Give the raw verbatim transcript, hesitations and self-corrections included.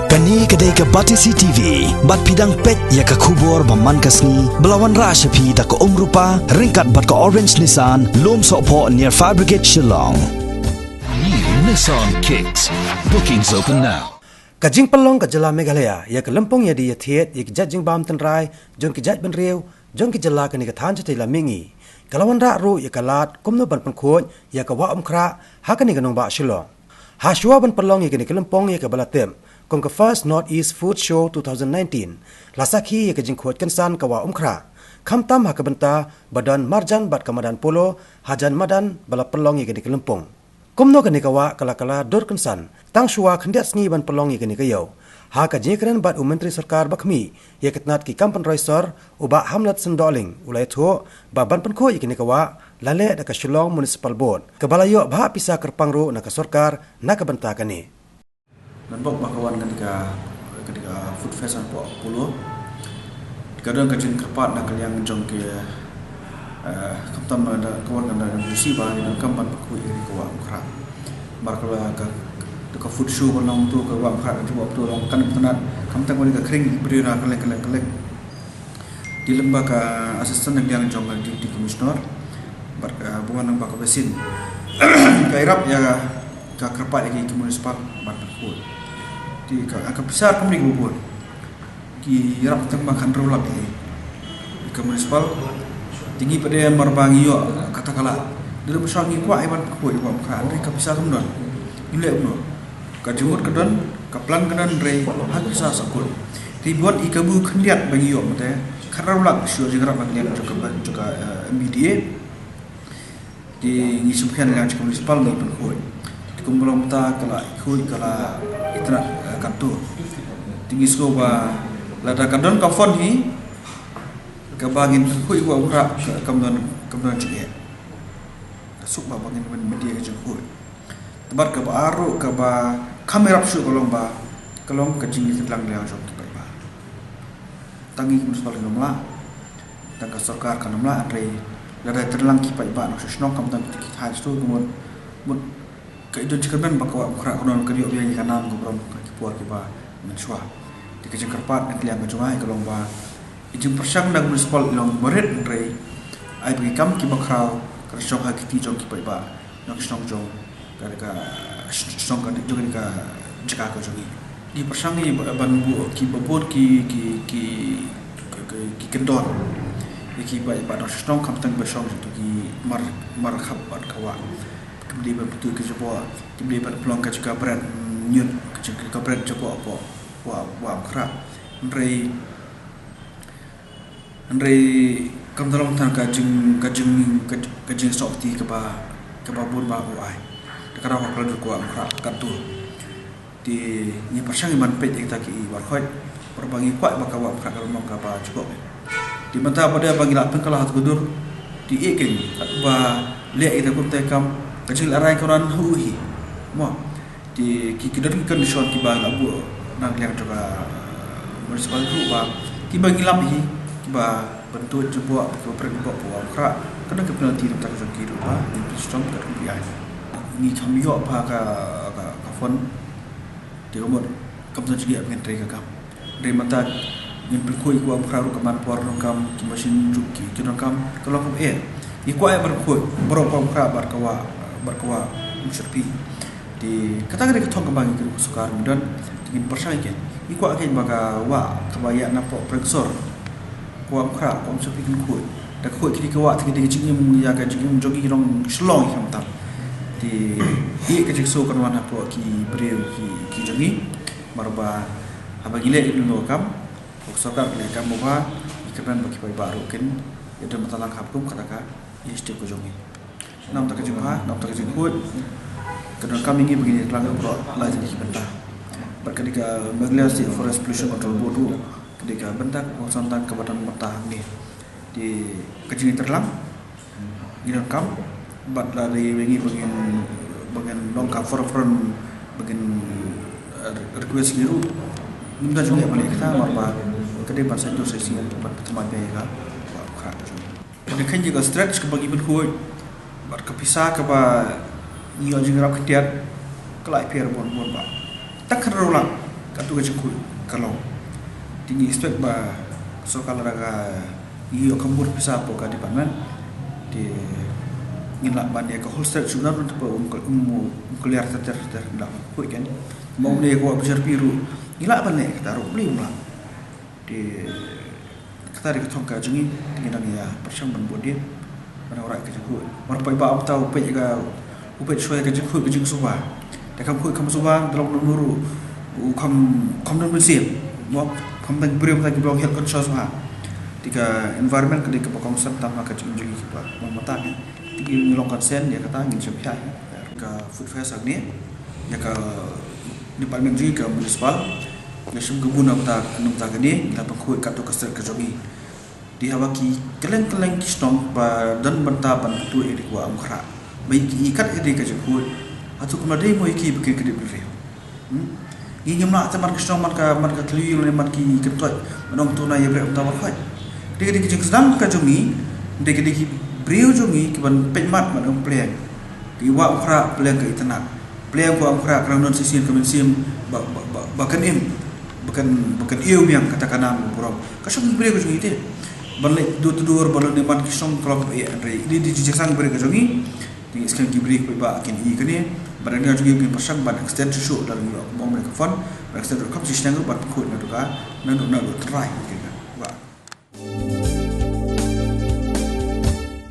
Kane ka dei ka Batesi T V, bad phi dang peit ïa ka khubor ba man ka sngi, ba la wanrah sha phi da ka Umrupa, ryngkat bad ka Orange Nissan, Lumsohphoh near Fire Brigade Shillong. New Nissan Kicks. Bookings open now. Ka jingpynlong ka jylla Meghalaya ïa ka lympung ïadie ïathied ïa ki jait jingbam tynrai jong ki jaitbynriew jong ki jylla kane ka thaiñ shatei lam mihngi, ka la wanrah ruh ïa ka lad kumno ban pynkhuid ïa ka Wah Umkhrah ha kane ka nongbah Shillong. Hashwa ban pynlong ïa kane ka lympung ïa kaba la tip kum ka First North East Food Show two thousand nineteen, la sakhi ïa ka jingkhuid kynsan ka Wah Umkhrah, khamtam ha ka bynta ba don marjan bad ka madan polo hajan madan ba la pynlong ïa kane ka lympung. Kumno kane ka wah ka la kylla dur kynsan tang shuwa khyndiat sngi ban pynlong ïa kane ka ïew. Ha ka jingïakren bad u Myntri Sorkar Bakhmih ïa ka tnat ki kam pynroi sor, u Bah Hamlet Syn Dohling, u la ïathuh ba ban pynkhuid ïa kane ka wah la leh da ka Shillong Municipal Board, kaba la ïoh bha pisa kyrpang ruh na ka sorkar na ka bynta kane. Ngan bok ba ka wan kane ka, kane ka food fest hapoh Polo. Ka don ka jingkyrpad na ka liang jong ki, eh, khamtam na ka wan kane ka Lucy ba ngi donkam ban pynkhuid ïa ka Wah Umkhrah. Mar ka la ka, ka food show ba long tu ka Wah Umkhrah ka jubab tu long kan pynat khamtam kane ka khring briew na ka leng ka leng ka leng. Te lyngba ka assistant na ka liang jong ka Deputy Commissioner bad ka bun lyngba ka Basin, ka ïarap ïa ka kyrpad ïa ki municipal ban pynkhuid. Te ka, ka pisa kumne ki bun ki ïarap tang ba khathynriew lak ïa ka municipal. Te ngi pat de mar ba ngi ïoh kata ka lad, dei ba shong ngi kwah ïa ban pynkhuid ïa ka Wah Umkhrah, hynrei ka pisa kam don. Ngi leh kumno? Ka jingmut ka don, ka plan ka don, hynrei ha ka pisa sa kut. Te bad ïa ka bu khyndiat ba ngi ïoh mynta, khathynriew lak shuwa jingïarap na ka liang jong ka, jong ka, eh, M B D A. Te ngi sngewkhia na ka liang jong ka municipal ngi pynkhuid. Te kumba long mynta ka la khuid ka la itynnad, eh, katto. Te ngi sngew ba lada ka don ka fund hi kaba ngin pynkhuid ïa ka Wah Umkhrah, ka, kam don, kam don jingeh. Ka suk ba, ba ngin wan mynta ka jingkhuid. Te bad kaba ar ruh kaba kham ïarap shuh ka long ba, ka long ka jingïatreilang liang jong ki paidbah. Tang ngi ki municipal kim lah, tang ka sorkar kam lah, hynrei lada treilang ki paidbah nongshong shnong khamtam ki thaiñ shnong, ka mut, mut ka i don jingkyrmen ba ka Wah Umkhrah ka don, kan ïoh biang ïa ka nam ka burom ha ki por kiba mynshuwa. Te ka jingkyrpad na ka liang ka jong nga ka long ba i jingpyrshang na ka municipal i long barit, hynrei ai ba ki kam kiba khraw kan shong ha ki kti jong ki paidbah nongshong shnong jong ka, ka sh-, shnong ka jong ka jaka ka jong ngi. Ngi pyrshang ïa ba, ban buh kiba bun ki, ki, ki, ki, ki kyndon ïa ki paidbah nongshong shnong khamtam ba shong jong ki mar, markhap bad ka wah. Kim dei ban pyntu ka jaboh, kim dei ban pynlong ka jaka bret, mm, ñiut, ka jaka bret jaboh hapoh Wah, Wah Umkhrah. Hynrei, hynrei kam da long tang ka jing, ka jing, ka, ka jingsoh kti kaba, kaba bun ba u ai. Te ka daw ka khlad ka Wah Umkhrah katto. Te ngi pyrshang ban peit ïa kita ki i baroh khoit, baroh ba ngi kwah ba ka Wah Umkhrah ka long kaba jaboh. Te mynta ba dei ba ngi la pynkylla ha ka dur, te ïa kane ba leh ïa kita kumta kam, ka jinglehrain ka rang ha u hi. Mo. Te ki, ki don ki condition kiba la buh na ka liang jong ka municipal ruh ba kiba ngi lap hi, kiba pyntu jaboh, kiba pret jaboh ka Wah Umkhrah, ka don ka penalty na ka bynta jong ki ruh ba ngin pynshitom ka ruh ki ai. Ngi kham ïoh ba ka, ka, ka fund. Te ka mut kam don jingeh ba ngin trei ka kam. Hynrei mynta ngin pynkhuid ïa ka Wah Umkhrah ruh ka man por donkam, ki machine ruh ki, ki donkam, ka long kaba eh. Ngi kwah ïa ban khuid baroh ka Wah Umkhrah bad ka Wah, bad ka Wah Umshyrpi. Te kata ka dei ka thong kaba ngi ki ruh ka sorkar ngi don. Te ngin pyrshang ïa ki. Ngi kwah ïa ki ba ka wah kaba ïaid napoh Prenksor, ka Wah Umkhrah, ka Wah Umshyrpi kin khuid. Da ka khuid kine ki wah te ka dei ka jingim ïa ka jingim jong ki nong Shillong khamtam. Te ïa ka jingsngew kan wan hapoh ki briew ki, ki jong ngi. Namar ba haba ngi leh ïa kano kano ka kam, ka sorkar ka leh ka kam ba ngi kyrmen ba ki paidbah ruh kin ïa don bynta lang ha kum kata ka initiative ka jong ngi. Namar kata ka jingbha, namar kata ka jingkhuid, ka donkam ïa ngi ba ngin ïa tlang baroh lai tylli ki bynta. Bad ka dei ka Meghalaya State Forest Pollution Control Board ruh ka dei ka bynta ka kongsan tang kaba don bynta hangne. Te ka jingïatreilang ngi donkam, bad la dei ba ngi ba ngin, ba ngin long ka forefront, ba ngin, eh, request ïa ki ruh. Ngim da jingeh ban leh kata namar ba ka dei ban sa dur sa sien ban pynthymmai ïa ka Wah Umkhrah ka jong ngi. Ka dei ka stretch kaba ngi pynkhuid bad ka pisa kaba ngi ïoh jingïarap khyndiat ka la ïapher bun bun ba tang khatar u lak. Atu ka jingkhuid ka long. Te ngi expect ba sorkar lada ka ïoh ka mut pisa hapoh ka department, te ngin lah ban ïa ka holster shuh na ruh, te ba um ka, um, um clear ter ter ter, lah ban khuid kan. Ma um ne ka wa bishar pi ruh, ngi lah ban leh kata ruh, beli um lah. Te kata dei ka thong ka jong ngi, te ngi dang ïa pyrshang ban bud ïa ban rai ka jingkhuid. Mar paidbah ym tau peit ka, u peit shuwa ka jingkhuid ka jingsuba. Te kam khuid kam suba, da long nunu ruh u kham, kham don mynsiem. Mo, kham don briew, tang ki briew health conscious bha. Te ka environment ka dei kaba kongsan tam ha ka jingim jong ngi kiba, mo, mynta ngi, te ngi long conscious ïa kata, ngin shim ïa ka Food Fest hangne, ïa ka department jong ngi ka municipal. Nga shim ka bun na bynta, na bynta kane, ngi la pynkhuid katto ka state ka jong ngi. Te haba ki kylleng kylleng ki shnong ba don bynta ban pyntuh ïa ki wa ym khrah, ba ki ïa kat ïa ka jingkhuid, hato kumno dei mo ïa ki ba kin kdip briew? Hmm? Ngi ngim lah te man ka shnong, man ka, man ka khliew lane man ki kyntoit ban ong to na ïa briew ym ta ba khuid. Dei ka dei ka jingsdang ka jong ngi, dei ka dei ki briew jong ngi ki ban peit mat ban ong pliang. Ki wa ym khrah, pliang ka itynnad. Pliang ka wa ym khrah, ka nang don shisien ka mynsiem ba, ba, ba, ba kan im, ba kan, ba kan ïew biang kata ka nam ka burom. Ka shong ki briew ka jong ngi te ban leit door to door, ban leit ne man ki shnong ka long kaba eh, hynrei dei, dei jingsdang ki briew ka jong ngi. Te ngi skhem ki briew kiba kin ïohi kane, bad nga jong ngi ngin pyrshang ban extend shuh shuh da lyngngoh, kumba ong ka fund, ban extend ruh kham shisneng ruh ban pynkhuid naduh ka, naduh, naduh tynrai.